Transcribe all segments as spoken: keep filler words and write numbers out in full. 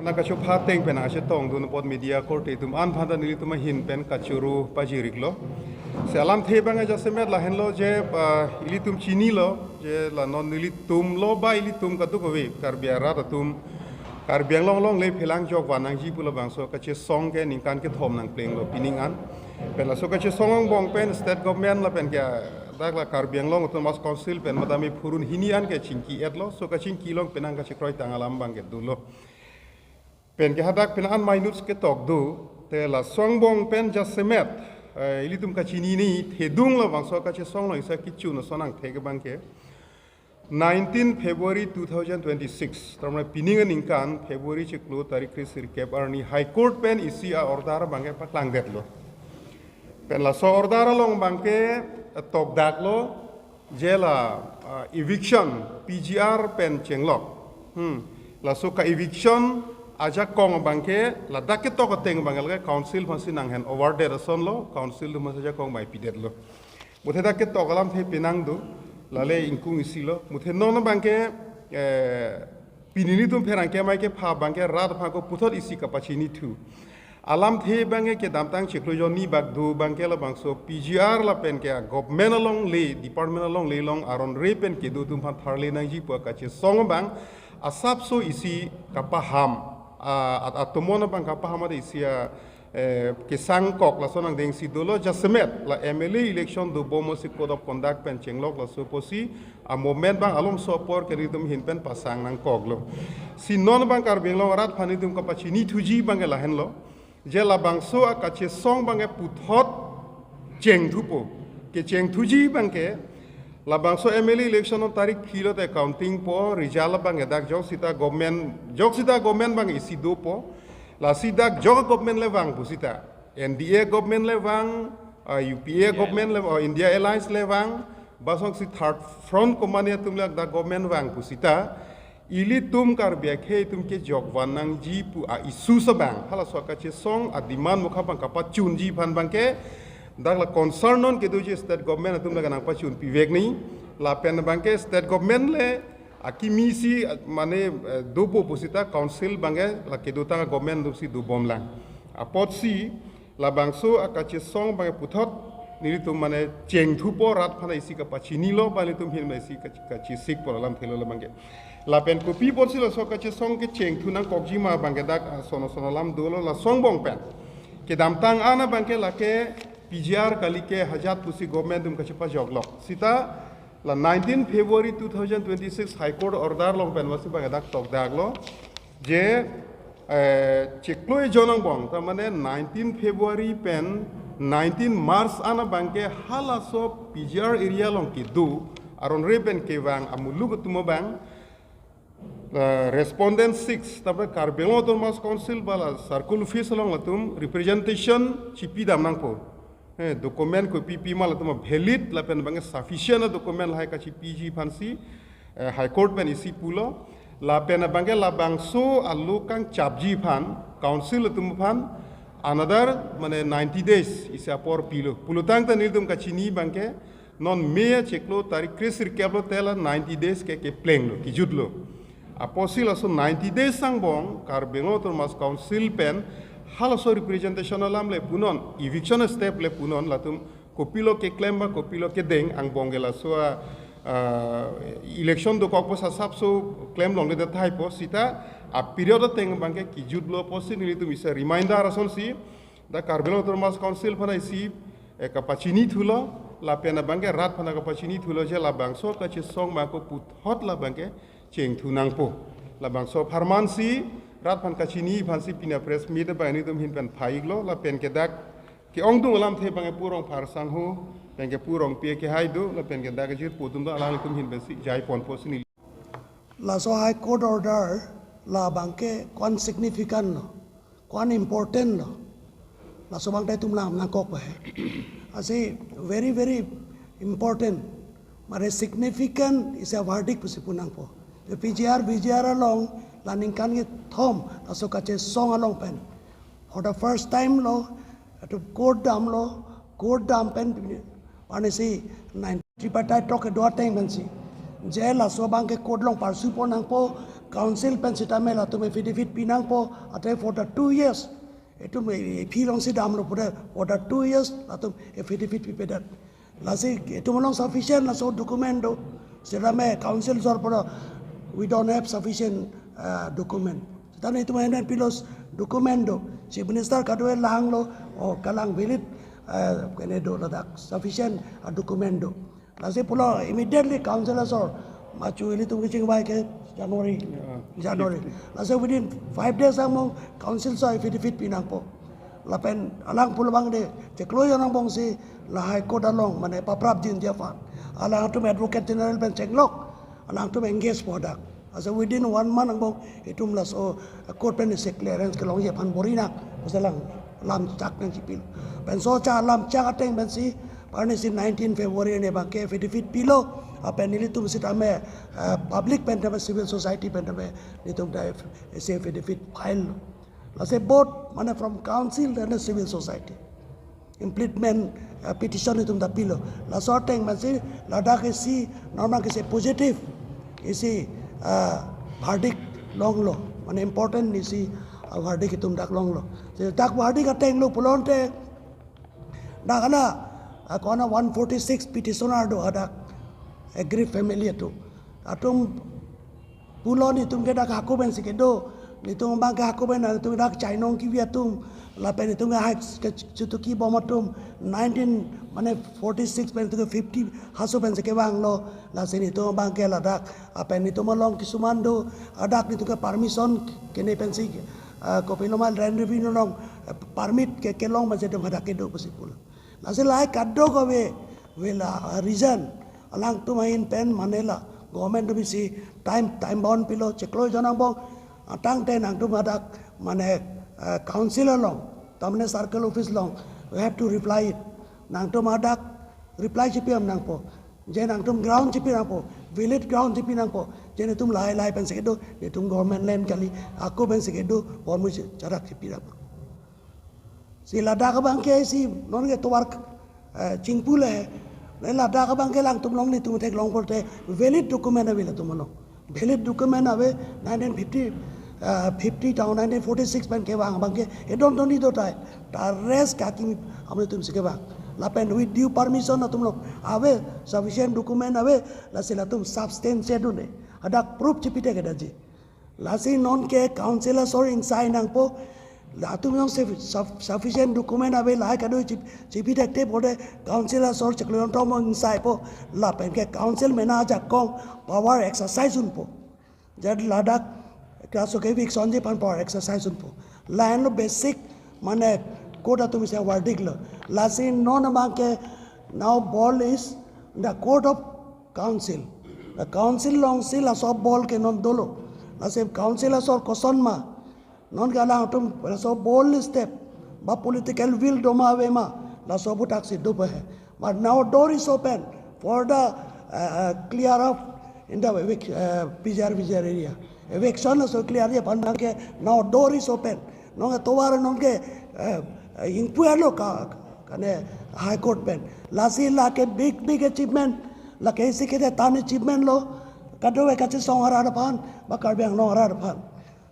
Na kachopha ateng pen nangchetongdun apot media korte atum an aphan ta nelitum ahin pen kachoro pajir-iklo. Si alamthe abang jasemet lahenlo je, ah, ilitum chinilo je la non nelitum lo ba ilitum kadokave Karbi arat atum Karbi Anglong alongle phelang jok van nangji pu labangso kachesong ke ningkan kethom nangplenglo pining an. Pen laso kachesong angbong pen state government lapen ke dak la Karbi Anglong Autonomous Council pen madam e phurun hini an ke chingki-etlo, so kachingki along penang kachekroi tang alam abang ke dolo. Pen ke hadak pen an minutes ketok do, te laso angbong pen jasemet, eh, ilitum kachinine thedung labangso kachesong lo isa kichun ason angthek abang ke. Nineteen February two thousand twenty-six, tarmane pining aningkan February chiklo tarik kresirkep arni High Court pen isi a-order abang ke paklangdetlo. Pen laso order along abang ke, eh, tokdaklo, je la, ah, eviction, P G R pen chenglok. Hmm. Laso ka-eviction ajakong abang ke, ladak ketok ateng abang ke lake council aphansi nang-hand over det asonlo, council atum aphansi ajakong bai pidetlo. Muthe dak ketok alamthe penang do, lale ingkung isi lo. Muthe non abang ke, eh, pini nelitum pherangke amei kepha abang ke rat aphan ako puthot isi kapachinithu. Alamthe abang ke kedamtang chiklo jonni bak do abang ke labangso P G R lapen ke government alongle, department alongle along aron re pen kedo atum aphan tharle nangji pu kachesong abang asapso isi kapaham, ah, at-, atomon abang kapaham ade isi a, eh, kesangkok laso nangdengsi dolo jasemet la M L A election dobom si code of conduct pen chenglok laso apotsi a-movement abang alomso apor ke nelitum ahin pen pasang nangkoklo. Si non abang Karbi Anglong arat aphan nelitum kapachinithuji abang ke lahenlo. Je labangso akachesong abang ke puthot chengthupo. Kechengthuji abang ke labangso M L A election non tarik phli lote counting po, result abang ke dak jok sita government, jok sita government abang isi dopo. Lasi dak jok government le vang pusita. N D A government le vang, ah, U P A government le, ah, India Alliance le vang, ba asoksi third front company atum le dak government vang pusita. Ilitum Karbi akhei atum ke jok van nangji pu a-issue abang, halaso kachesong a-demand mukha abang kapachunji aphan abang ke, dak la concern non kedoji state government atum lake nangpachun pivek ni, lapen abang ke state government le akimi si, ah, mane, eh, dopo pusita council abang ke la kedotang government atumsi dobom lang. Apotsi labangso akachesong abang ke puthot nelitum mane chengthupo, rat aphan isi kapachinilo, ba nelitum ahin mane isi kach-, kachesikpo alamthe lo labang ke. Lapen kopi apotsi laso kachesong kechengthu nangkokji ma abang ke dak, ah, sono sono alam dolo laso angbong pen. Kedamtang an abang ke lake P G R kali ke hajat pusi government atum kachepajoklok. Sita la nineteen February two thousand twenty-six High Court order along pen masi abang ke dak tokdaklo. Je, eh, chiklo ejon angbong, tarmane nineteen February pen nineteen March an abang ke halaso P G R area along kedo aron re pen kevang amuluk atum abang, eh, respondent six, tarmane Karbi Anglong Autonomous Council ba la circle office along latum representation chipidam nangpo. Eh, document kopi pi ma latum valid lapen abang ke sufficient document lahai kachipiji aphansi, eh, High Court pen isi pulo. Lapen abang ke labangso alo kangchapji aphan, council atum aphan another mane ninety days isi apor pilo. Pulotangte nelitum kachini abang ke non May chiklo tarik kresirkep lote la ninety days ke keplenglo, kejutlo. Apotsi laso ninety days angbong Karbi Anglong Autonomous Council pen halaso representation alam le punon, eviction step le punon, latum kopilo keklem ba kopilo kedeng angbong ke laso a, ah, election dokok pu asapso klem longledet tahai po, sita a-period ateng abang ke kejutlo apotsi nelitum isi reminder asonsi dak Karbi Anglong Autonomous Council aphan isi, eh, kapachinithulo, lapen abang ke rat aphan kapachinithulo je labangso kachesong abang ako puthot labang ke chengthu nangpo. Labangso apharman si rat aphan kachini aphansi pini a-press meet abang nelitum ahin pen phai-iklo, lapen ke dak ke-ongdung alamthe abang ke pu Rongphar sangho, pen ke pu Rongpi kehai do, lapen ke dak jirpo atum do, alanglitum ahin pensi jaiponpo si neli. Laso High Court order labang ke ko-an significant lo, ko-an important lo, laso abang ta itum lam nangkok ba he. Asi very, very important, mane significant isi a-verdict pusi pu nangpo. P G R, V G R along la ningkan kethom laso kachesong along pen for the first time lo, atu court damlo, court dam pen, mane si nine tripartite talk kedo ateng pensi je laso abang ke court along parsupo nangpo, Council pen sitame latum affidavit pinangpo, ate for the two years. Itum aphi alongsi damlo pura for the two years latum affidavit pipedet. Lasi itum along sufficient laso document do. Sitame council asor pura, we don't have sufficient uh, document. Sitame itum henen pilos document do. Chief Minister kadokave langlo, o kalang valid uh, kene do ladak sufficient uh, document do. Lasi pulo immediately council asor, machu ilitum kachingvai ke January. Yeah. January. Lasi within five days angbong council asor affidavit pinangpo. Lapen alang pulo abang de chiklo jon angbongsi la High Court along mane paprapjinji aphan alangtum Advocate General pen chenglok, alangtum engagepo dak. Lasi within one month angbong itum laso court pen isi clearance kelongji aphan bor-inak. Pusi alang lamchak nangchipilo. Penso cha lamchak ateng pensi arnisi nineteen February arni abangke affidavit pilo. Lapen nelitum sitame uh, public pen tame, civil society pen tame nelitum ta isi affidavit file lo. Lasi both mane from council and civil society implement uh, petition itum ta pilo. Laso ateng pensi ladak isi normal ke isi positive isi uh, verdict longlo, mane important isi uh, verdict itum dak longlo. Lasi dak verdict ateng lo pulote dak hala uh, kona one forty-six petitioner do hadak aggrieved family atum. Atum pulo nelitum ke dak hako pensi kedo, nelitum abangke hako pen nelitum dak chainong kevi atum, lapen nelitum ke hai ke chutuki bom atum, nineteen mane forty-six pen nelitum ke fifty haso pensi kevanglo. Lasi nelitum abangke ladak, lapen nelitum along kisuman do, hadak nelitum ke permission kene pensi uh, kopiloma land revenue along uh, permit ke kelong pensi nelitum hadak kedo pusi pulo. Lasi lahai kadokave avela uh, reason alangtum ahin pen mane la government atum isi time time bound pilo, chiklo jon angbong atangte nangtum hadak mane uh, council along, tamne circle office along, we have to reply it. Nangtum hadak reply chipidam nangpo. Je nangtum ground chipidampo, valid ground chipidampo. Je nelitum lahai lahai pensi kedo, nelitum government land kali, hako pensi kedo, bor musi charak chipidampo. Si ladak abangke isi non ke tovar uh, chingpu le. Ladak abangke alangtum along nelitum theklong pulote valid document ave latum along. Valid document ave nineteen fifty, uh, fifty ta nineteen forty-six pen kevang abangke, edon toni do tai. Ta rest kaki amonit atumsi kevang. Lapen with due permission atum along ave, sufficient document ave, lasi latum substantiate dunde. Hadak proof chipite kedaji. Lasi non ke council asor ingsai nangpo, latum along suf- suf- sufficient document ave, lahai kadokave chip- chipithekte pulote council asor chiklo jon angbong ingsaipo, lapen ke council mena ajakong power exercise unpo. Jat ladak kaso ke eviction ji aphan power exercise unpo. Lahelo basic mane court atum isi verdict lo. Lasi non abangke now ball is in the court of council. The council alongsi laso ball ke non dolo. Lasi council asor koson ma. Non ke alangtum laso bold step ba political will do ma ave ma, laso aputhak si dopo he. But now door is open for the uh, uh, clear up in the evic- uh, P G R V G R area. Eviction laso clear ji aphan abangke now door is open. Non ke tovar non ke uh, uh, ingpu-etlo ka kane High Court pen. Lasi lake big big achievement, lake isi kethetan achievement lo, kadokave kachesong arat aphan ba Karbi Anglong arat aphan.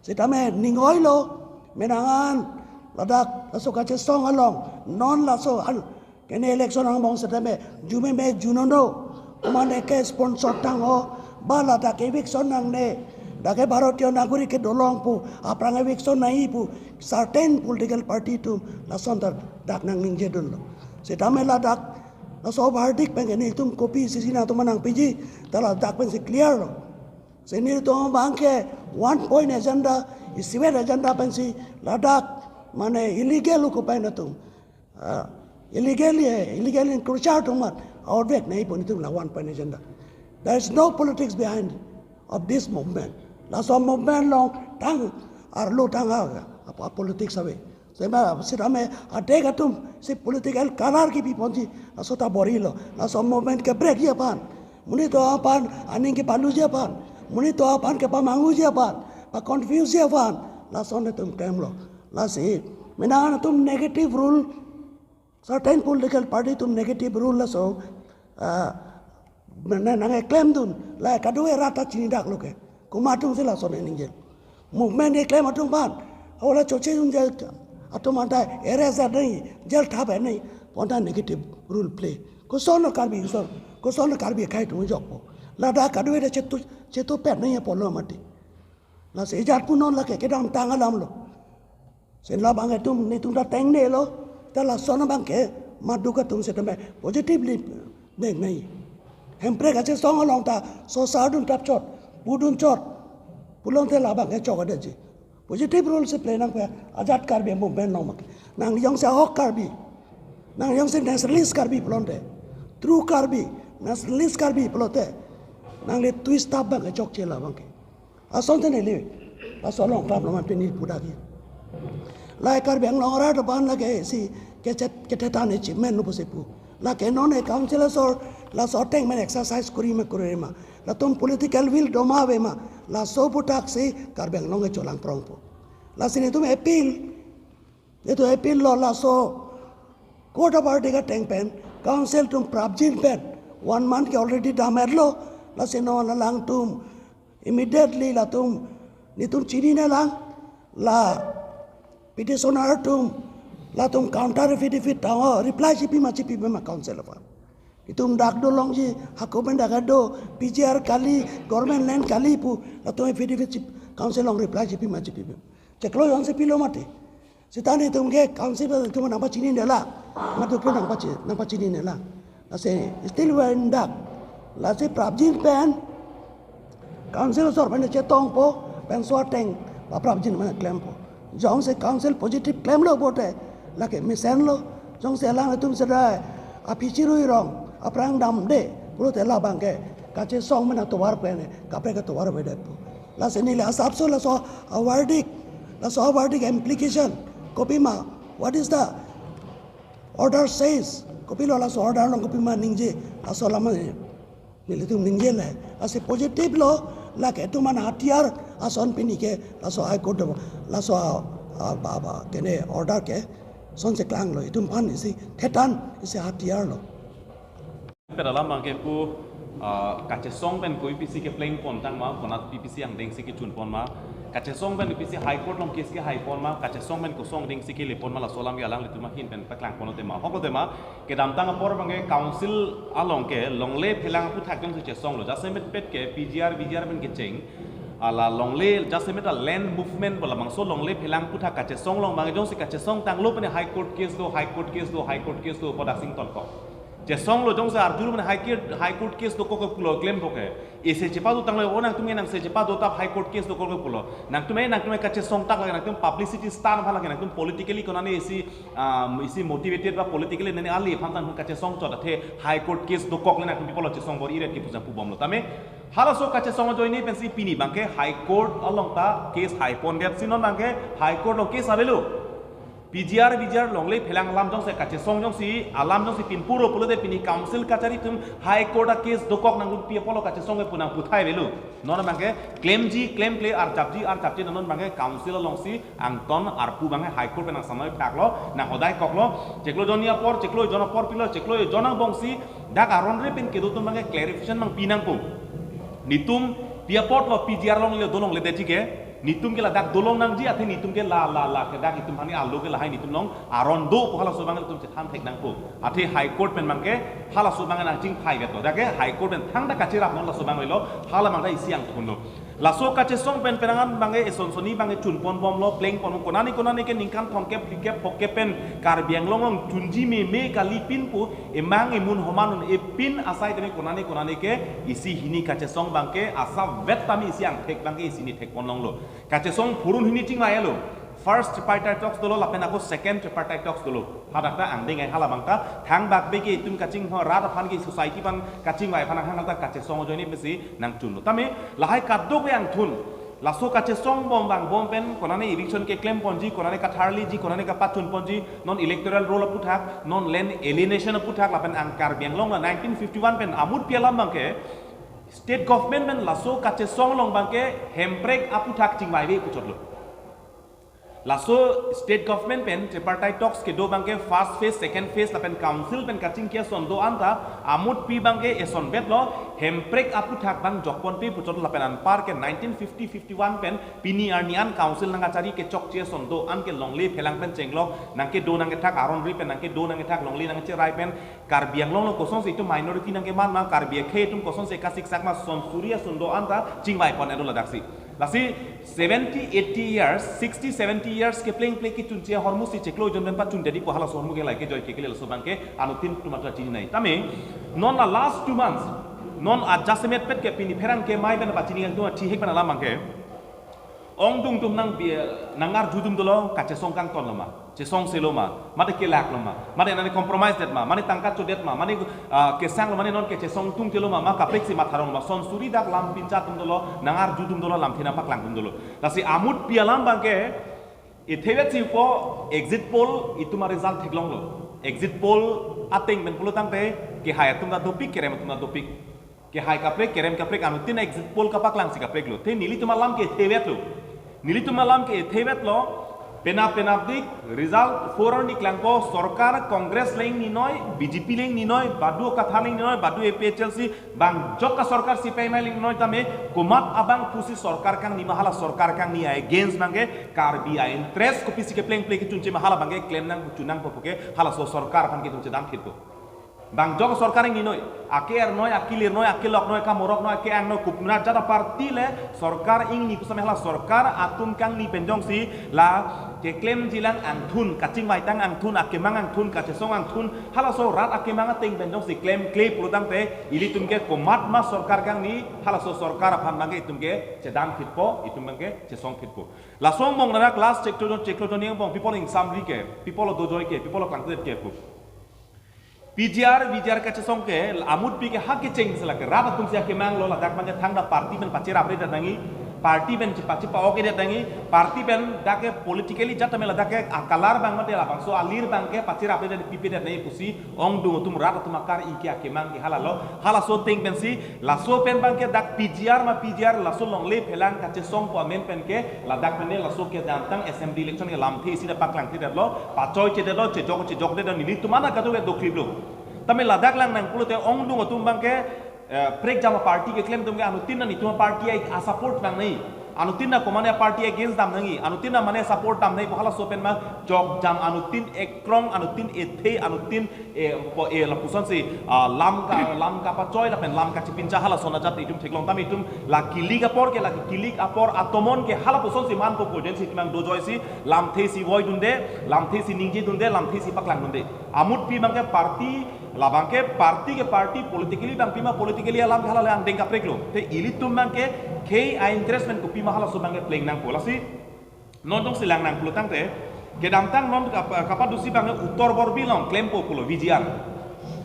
Sitame ning oilo, menangan ladak laso kachesong along non laso an kene election angbong sitame jumeme junono, komane ke sponsor tangho, ba ladak eviction nangne, dak ke Bharatiya Nagorik kedo along pu, aphrang eviction nangji pu certain political party atum lason ta dak nangningje dunlo. Sitame ladak laso verdict pen ke nelitum kopisi nangtum nangpiji, ta ladak pensi clear lo. Si nelitum abangke one point agenda, isivet agenda pensi ladak mane illegal occupant atum. Uh, illegally, eh, illegal encroacher atum amat outvek nangjipo nelitum la one point agenda. There is no politics behind of this movement. Laso movement along tang arlo tang a, a, a politics ave. Sema sitame adek atum si political color kipi ponji, laso ta bor-ilo. Laso movement ke break ji aphan, monit atum aphan aning kepaluji aphan, monit atum aphan kepamanghuji aphan, pa confuse ji aphan, lason atum klemlo. Lasi menang atum negative rule, certain political party atum negative rule laso uh, nang nangkeklem dun, la kadokave rat ta chinidak lo ke. Komat atum si lason ningje? Movement keklem atum aphan, ola choche jun jal atum anta arrest nangji, jail thap nangji, bonta negative role play. Koson Karbi, koson, koson Karbi akhei atum jokpo? Ladak kadokave chetu, chetu pet nangji apotlo mati. Lasi ajat pu non lake kedamtang alam lo. Sen labang atum netum ta tengnelo, ta lason abangke maduk atum setame positively neng nai. Hemprek kachesong along ta sosar dun tap chot, budun chot, pulote labangke chok adeji. Positive role si play nangpo ajat Karbi movement along make. Nang jongsi ahok Karbi, nang jongsi nationalist Karbi pulote, true Karbi, nationalist Karbi pulote, nangli twist up abangke chokche labangke. Asonte neli laso along klap lo man pini pudagi. Lahai Karbi Anglong arat aphan lake isi kechet kethetan achievement lo pusi pu. Lake non e council asor laso ateng pen exercise kori ma kori ma, latum political will do ma ave ma, laso aputhaksi Karbi Anglong kecholang prongpo. Lasi netum appeal, netum appeal lo laso court of verdict ateng pen council atum prapjin pen one month ke already dam-etlo. Lasi non alangtum immediately latum, netum chinine lang, la petitioner atum, latum counter affidavit tang, reply chipi ma chipi ma council aphan. Itum dak dolongji, hako pen dak do, P G R kali, government land kali pu, latum affidavit chip, council along reply chipi ma chipi ma. Chiklo jongsi pilo mati. Seta netum ke council atum nangpachinine lang, madu pu nangpachi, nangpachinine lang. Lasi still we are in doubt. Lasi prapjin pen council asor pen chetongpo, penso ateng paprapjin pen klempo. Jongsi council positive klemlo pulote lake mesenlo. Jongsi alanglitum sedai aphi chirui rong, aphrang damde pulote labangke kachesong pen atovar pen kaprek atovar avedetpo. Lasi neli asapso laso a-verdict, laso a-verdict implication kopima, what is the order says, kopilo laso order along kopima ningje, laso alam nelitum ningje le. Lasi positive lo, lake itum an hatiyar ason pini ke laso High Court do, laso a, a, ba, ba, kene order ke sonsi klanglo, itum aphan isi thetan, isi hatiyar lo. Pet alam abangke pu, ah, kachesong pen kopi pisi kepleng pon tang ma, konat pi pisi angdeng si kechun pon ma, kachesong pen pisi High Court along case kehai pon ma, kachesong pen kosong angdeng si kele pon ma, laso alam ke alanglitum ahin pen paklang pon lote ma, ahok lote ma, kedamtang apor abangke council along ke longle phelang aphuthak jongsi chesonglo, jasemet pet ke P G R, V G R pen kecheng, hala longle jasemet a land movement pu labangso longle phelang aphuthak kachesong along abang jongsi kachesong tanglo pen High Court case do, High Court case do, High Court case do, pu dak sing tonkok. Chesonglo jongsi arjur pen High Court, High Court case dokok ke pulo klempo ke. Isi chepadotanglo, o nangtum ke nang si chepadotap High Court case dokok ke pulo. Nangtum e, nangtum e kachesong tak lake, nangtum publicity stunt aphan lake, nangtum politically konane isi, um, isi motivated ba politically nane ali aphan tang kachesong chot athe High Court case dokok le nangtum pi apotlo chesong bor-iret ke pu jang pubomlo. Tame halaso kachesong ajoine pensi pini abangke High Court along ta case hai pondet si non abangke High Court along case avelo. P G R, V G R longle phelang alam jongsi kachesong jongsi, alam jongsi pinpuro pulote pini council kachari atum High Court a case dokok nangtum pi apotlo kachesong ke pu nangputhai avelo. Non abangke klemji, klemkle, arjapji, arjapji, non abangke council alongsi angton arpu abangke High Court pen nangsamai phaklo, nanghodai koklo, chiklo jonni apor, chiklo jon apor pilo, chiklo jon angbongsi, dak aron re pen kedo atum abangke clarification abang pi nangpo. Netum pi apotlo P G R along le dolongledetji ke, netum ke ladak dolong nangji, athe netum ke la, la, la, ke dak itum hani alo ke lahai netum along aron do pu halaso abang itum chethan thek nangpo. Athe High Court pen abangke halaso abang nangchingphai vetlo. Dak ke High Court pen thangta kacherap non laso abang oilo, hala abangta isi angthunlo. Laso kachesong pen penang an abangke eson soni abangke chun ponbomlo, pleng pon konane konane ke ningkan thomkep, phlikep, phokep pen Karbi Anglong along chunji meme kalipin pu emang emun homan un-e pin asai tame konane konane ke isi hini kachesong abangke asap vet tame isi angthek abangke isi ni thek ponlonglo. Kachesong phurun hini chingvailo. First tripartite talks dolo lapen ako second tripartite talks dolo. Hadak ta angdeng ai hala abangta thangbak be ke itum kachingho rat aphan ke society aphan kachingvai aphan hangal ta kachesong ajoine pensi nangchunlo. Tame lahai kadokave angthun. Laso kachesong bom vangbom pen konane eviction keklem ponji, konane katharliji, konane kapachun ponji, non electoral roll aphuthak, non land alienation aphuthak lapen ang Karbi Anglong la nineteen fifty-one pen amut pi alam abangke state government pen laso kachesong along abangke hemprek aphuthak chingvaive puchotlo. Laso state government pen tripartite talks kedo abangke first phase, second phase lapen council pen kachingki ason do anta amut pi abangke eson vetlo, Hemprek aputhak bang jokponpe puchot lapen anpar ke nineteen fifty fifty-one pen pini arni an council nangkachari kechokche ason do-an ke longle phelang pen chenglok nangkedo nangkethak, aron ri pen nangkedo nangkethak, longle nangcherai pen Karbi Anglong along kosonsi itum minority nangkeman ma, Karbi akhei atum kosonsi kasiksak ma, son suri ason do-an ta chingvaipon-etlo ladaksi. Lasi seventy, eighty years, sixty, seventy years kepleng ple kechunche ahormu si chiklo jon pen pachun dadipo halaso ahormu ke lahai kejoi kekle laso abangke anuttin atum atra chini nai. Tame non la last two months, non ajasemet pet ke pini pherangke amei pen pachini kangtung athihek pen alam abangke, ongdung atum nang bi-, nangarjudun dolo, kachesong kangton lo ma, chesong selo ma, mate kelak lo ma, mate nani compromise det ma, mane tangka chodet ma, mane, ah, kesang lo, mane non kechesong tungte lo ma, ma kaprek si matharong lo ma, son suri dak lam pincha atum dolo, nangarjudun dolo, lamthe nangpaklangdun dolo. Lasi amutpi alam abangke, ithevet si po exit poll itum a-result theklonglo. Exit poll ateng pen pulo tangte, kehai atum ta dopik, kerem atum ta dopik. Kehai kaprek, kerem kaprek, anuttin exit poll kapaklang si kapreklo. Te nelitum alam ke ithevetlo. Nelitum alam ke ithevetlo. Penap penapdik result four arni klangpo, sorkar Congress le ingninoi, B J P le ingninoi, badu Kathar le ingninoi, badu A P H L C, bang jok asorkar C P I M le ingninoi tame, komat abang pusi sorkar kangni ma, hala sorkar kangni a-against abangke Karbi a-interest kopisi kepleng ple kechunche ma, hala abangke klem nang, chun nangpo puke halaso sorkar aphan ke itum chedam thitpo. Bang jok sorkar ingninoi, ake ernoi, ake lirnoi, ake loknoi, ake moroknoi, ake angnoi, kopima jat aparty le sorkar ingni pusitame hala sorkar atum kangni pen jongsi la keklemjilang angthun, kachingvaitang angthun, akemang angthun, kachesong angthun, halaso rat akemang ateng pen jongsi klemkle pulo tangte, ilitum ke komat ma sorkar kangni, halaso sorkar aphan abangke itum ke chedam thitpo, itum abangke chesong thitpo. Laso angbong nara class chiklo jon, chiklo jon angbong, pi apot ingsam ri ke, pi apot dojoi ke, pi apot klangklet ke pu. P G R, V G R kachesong ke, amutpi ke ha kecheng si lake, rat atum si akemang lo, ladak abangke thangta party pen pacherapredet nangji, party pen chepa-, chepa-ok-edet nangji, party pen dak ke politically jat tame ladak ke a-color abang mate labangso alir abangke pacherapredet pipedet nangji pusi, ongdung atum rat atum akar-i ke akemang ke hala lo, halaso ateng pensi, laso pen abangke dak P G R ma P G R, laso longle phelang kachesongpo amen pen ke, ladak pen ne laso kedamtang assembly election ke lamthe isi ta paklangthedetlo, pachoichedetlo, chejok chejokdetlo, nelitum an kadokave dokliplo. Tame ladak lang nang pulote ongdung atum abangke, eh, prekjam aparty keklem atum ke anuttin nelitum aparty a-support nangne. Anuttin na komane aparty against dam nangji, anuttin na mane support dam nangji pu halaso pen ma jokjam anuttin ekrong, anuttin ethe, anuttin, eh, po, eh, lapusonsi, ah, lam ka, lam kapachoi lapen lam kachepincha halason ajat itum theklong tame itum la kilik apor ke, la kilik apor atomon ke halapusonsi manpo pu jongsi itum nang dojoisi, lamthe si voidunde, lamthe si ningjedunde, lamthe si paklangdunde. Amutpi abangke party, labangke party ke party, politically abang pima politically alam ke hala le angdeng kapreklo. Te ilitum abangke khei a-interest pen kopima halaso abangke pleng nangpo. Lasi non jongsi lang nang pulo tangte, kedamtang non kap-, kapadusi abangke Uttor Borbil along klempo pulo V G R.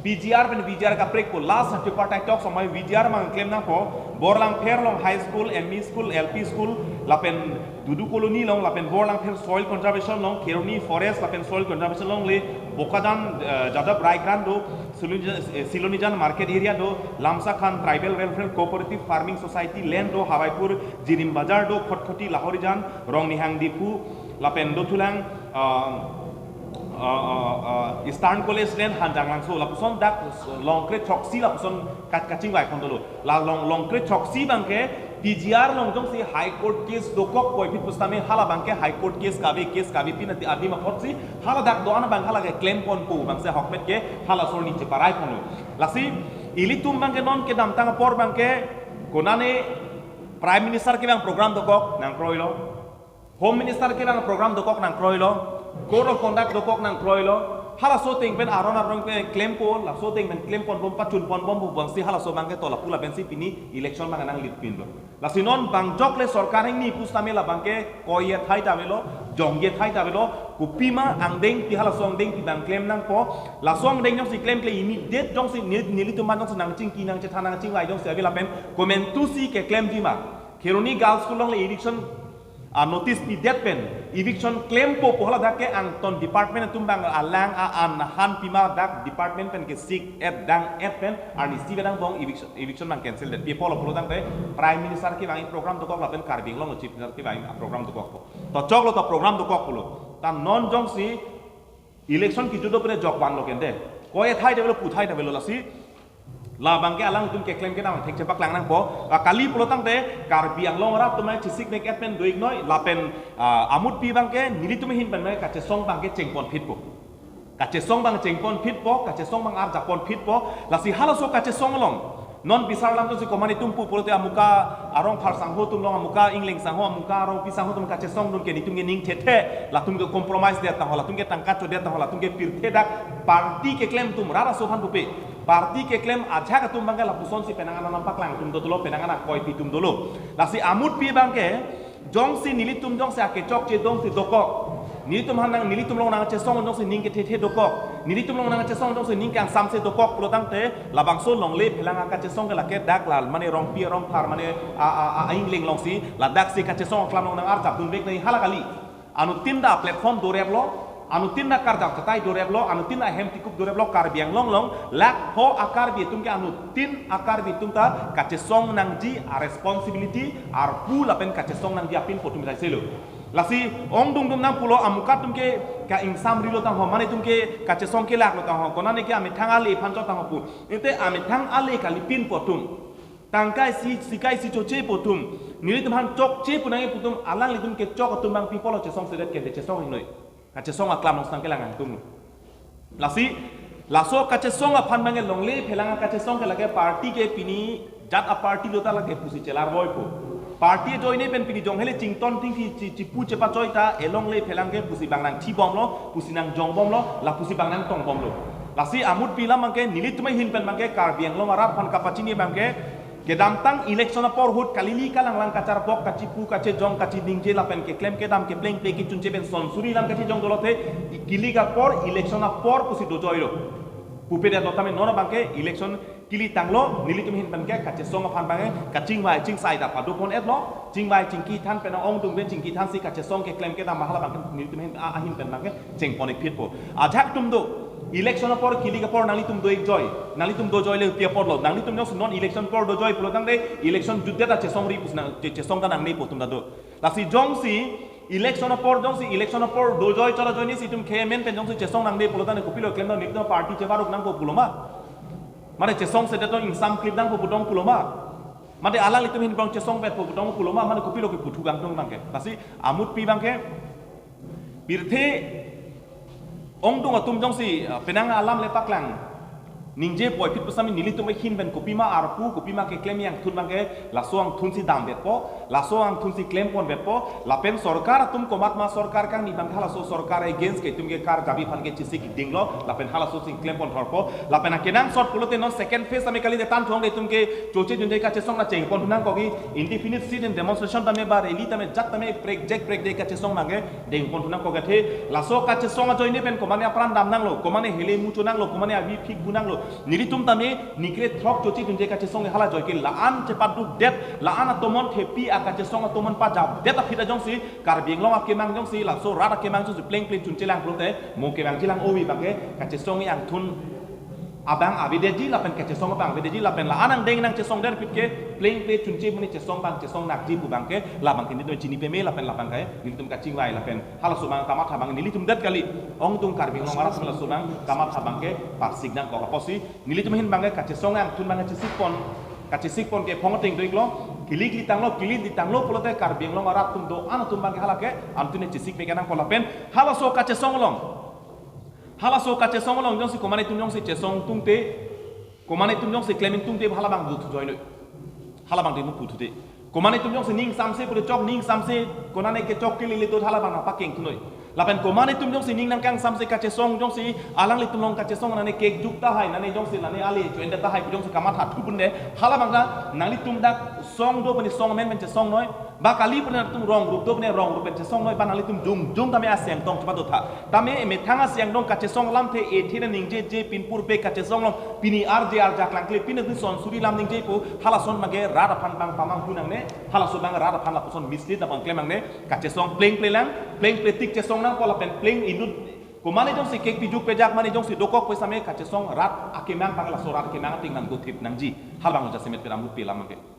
P G R pen V G R kaprekpo, last tripartite talks amei V G R abang klem nangpo, Borlangpher along high school, M E school, L P school, lapen Dudu Colony along, lapen Borlangpher soil conservation along, Kheroni forest lapen soil conservation along le, Bokajan, eh, Jadab Rai Grant do, Silonijan, eh, Silonijan market area do, Lamsakhan Tribal Welfare Cooperative Farming Society land do, Hawaipur Jirim Bazar do, Khatkhati Lahorijan, Rongnihang Diphu, lapen dothulang, ah, ah, ah, ah, Eastern College land Hanjanglangso, lapuson dak Longkre Choksi lapuson ka-, kachingvaiphon dolo. La long, Longkre Choksi abangke P G R along jongsi High Court case dokok puvoiphit pusitame hala abangke High Court case kave, case kave pin ati adim apotsi hala dak do-an abang hala ke klemponpo, abangsi ahokpet ke halaso arni cheparaiponlo. Lasi ilitum abangke non kedamtang apor abangke konane Prime Minister kevang program dokok nangkroilo. Home Minister kevang program dokok nangkroilo, Code of Conduct dokok nangkroilo, halaso ateng pen aron aron ke klempo, laso ateng pen klemponbom pachunponbom pu abangsi halaso abangke to lapu lapensi pini election abang nanglip pinlo. Lasi non bang jokle sorkar ingni pusitame labangke koijethai ta avelo, jongjethai ta avelo, kopima angdengpi halaso angdengpi abang klem nangpo, laso angdeng jongsi klemkle immediate jongsi ne-, nelitum an jongsi nangchingki nangchethan nangchingvai jongsi ave lapen komantusi keklemji ma. Kheroni Girls School along le eviction a-notice pidet pen eviction klempo pu hala dak ke angton department atum abang alang a-an han pima dak department pen kesik-et dang-et pen arnisi abang angbong eviction, eviction abang cancel det. Pi apotlo pulo tangte Prime Minister kevang program dokok lapen Karbi Anglong Chief Minister kevang program dokokpo. To choklo to program dokok pulo. Ta non jongsi election kejut do pen jok vanlo kente. Koijethai ta avelo, puthai ta avelo lasi Labangke alangtum keklem kedam thekche paklang nangpo. Kali pulo tangte Karbi Anglong arat atum chesik mek et pen do-iknoi lapen ah, amutpi abangke nelitum ahin pen abangke kachesong abangke chengponphitpo. Kachesong abang chengponphitpo, kachesong abang arjapponphitpo. Lasi halaso kachesong along non bisar alam atumsi komat atum pu pulote amuka arong phar sangho atum along, amuka ingleng sangho, amuka arongpi sangho atum kachesongdun ke nelitum ke ning thethe, latum ke compromise det tangho, latum ke tangka chodet tangho, latum ke pirthe dak party keklem atum rara so aphan pupe. Party keklem ajahak atum abangke lapusonsi penang an nangpaklang atum dolo, penang an akoipi atum dolo. Lasi amutpi abangke jongsi nelitum jongsi akechokche dongsi dokok, nelitum aphan nang, nelitum along nangchesong jongsi ning kethethe dokok, nelitum along nangchesong jongsi ning kangsamse dokok pulo tangte labangso longle phelang akachesong ke lake dak la mane rongpi arong phar mane a, a, a, a ingleng alongsi ladaksi kachesong aklam along nang arjapdunvek nangji hala kali. Anuttin ta platform doreplo, anuttin ta karjap katai doreplo, anuttin ta ahem tikup doreplo, Karbi Anglong along lakh pho a-Karbi atum ke anuttin a-Karbi atum ta kachesong nangji a-responsibility arpu lapen kachesong nangji apinpo atum sai selo. Lasi ongdung dum nangpulo, amuka atum ke ka-ingsamrilo tangho, mane atum ke kachesong kelaklo tangho, konane ke amethang ale aphan chot tangho pu. Ante amethang ale kali pinpo atum. Tangka isi, sika isi chochepo atum. Nelitum aphan chokche pu nangji pu atum, alanglitum kechok atum abang pi apotlo chesongsedet ke, chesong-iknoi. Kachesong aklam along sitang kelang angtung. Lasi laso kachesong aphan abangke longle phelang akachesong ke lake party ke pini jat a-party lo ta lake pusi chelarvoipo. Party ajoine pen pini jong hele chington thingthi chi, chipu chepachoi ta elongle phelang ke pusi abang nangthibomlo, pusi nangjongbomlo, lapusi abang nangtongbomlo. Lasi amutpi alam abangke nelitum ahin pen abangke Karbi Anglong arat aphan kapachini abangke kedamtang election apor ahut kalili kalanglang kacharpok kachipu kachejong kachiningje lapen keklem kedam keplengple kechunche pen sonsuri alam kachejong dolo the, kilik apor election apor pusi dojoilo. Pupedetlo tame non abangke election kili tanglo, nelitum ahin pen ke kachesong aphan abangke kachingvai chingsai ta padopon-etlo, chingvai chingki than pen ongdung pen chingki thansi kachesong keklem kedam hala abangke nelitum ahin, a, ahin pen abangke chengpon-ikphitpo. Ajahak atum do, election apor kilik apor nanglitum do-ikjoi, nanglitum dojoile pi apotlo, nanglitum jongsi non election apor dojoi pulo tangte election jutdet ta chesongri pusi nang, che, chesong ta nangnepo atum ta do. Lasi jongsi election apor, jongsi election apor dojoi chot ajoinesi itum khe amen pen jongsi chesong nangne pulo tangte kopilo klemdam, nelitum party chebaruk nangpo pulo ma? Mane chesongsedet tong ingsam klip nangpo putong pulo ma? Mane alanglitum ahin pen chesongpetpo putong pulo ma? Mane kopilo ke puthu kangtung abangke. Lasi amutpi abangke pirthe ongdung atum jongsi, ah, penang alam le paklang ningjepoiphit pusitame nelitum ahin pen kopima arpu, kopima keklem angthun abangke laso angthunsi damvekpo, laso angthunsi klemponvekpo, lapen sorkar atum komatma sorkar kangni abangke halaso sorkar against ke itum ke karjabi aphan ke chesik dinglo, lapen halasosi klemponthorpo, lapen akenangsot pulote non second phase tame kali de tan thong de itum ke choche junje kachesong nangchengponthu nangkokji, indefinite sit-in demonstration tame ba rally tame jat tame prekjak prekjak kachesong abangke dengponthu nangkok athe, laso kachesong ajoine pen komane apran dam nanglo, komane hele mucho nanglo, komane avi phik bu nanglo. Nelitum tame nikre throk choche junje kachesong hala ajoike la-an chepadukdet, la-an atomon thepi akachesong atomon pajapdet aphi ta jongsi Karbi Anglong akemang jongsi laso rat akemang jongsi plengple chunchelang pulote mo kevangjilang ove abangke kachesong angthun abang avedetji lapen kachesong abang avedetji lapen la-an angdeng nangchesongdet aphi ke plengple chunche muni chesong abang chesong nakji pu abangke labangke nelitum chini peme lapen labangke nelitum kachingvai lapen halaso abang kamatha abang nelitum det kali, ongdung Karbi Anglong arat halaso abang kamatha abangke parsik nangkok apotsi nelitum ahin abangke kachesong angthun abangke chesikpon, kachesikpon ke phong ateng do-iklo, kilik li tanglo, kilik li tanglo pulote Karbi Anglong arat atum do-an atum abangke halake anuttin chesik mek nangpo lapen halaso kachesong along. Halaso kachesong along jongsi komane atum jongsi chesong tungte, komane atum jongsi klem ingtungte hala abang juthu joinoi. Hala abang demu puthute. Komane atum jongsi ning samse pure chok ning samse konane kechok kelele do hala abang nangpakengthunoi. Lapen komane atum jongsi ning nangkangsamse kachesong jongsi alanglitum along kachesong nane kekjuk tahai nane jongsi nane ale join tahai jongsi kamatha thupunde hala abang ta nanglitum dak song do puni song amen pen chesongnoi. Ba kali pune atum rong rup do pune rong rup pen chesongnoi ba nanglitum jongjong tame aseng tong chepadotha. Tame emethang aseng tong kachesong alamthe ethe nangningjejepin purpe kachesong along pini arje arja klangkle pini atum sonsuri alam ningjepo halason abangke rat aphan abang pamanghu nangne halaso abang rat aphan lapuson mislead abang klem nangne kachesong plengple lang plengple tik chesong nangpo lapen pleng inut komane jongsi kekpijuk pejak mane jongsi dokok pusitame kachesong rat akemang abang laso rat akemang ating nanggothip nangji. Hala abang jasemet peram lupi alam abangke.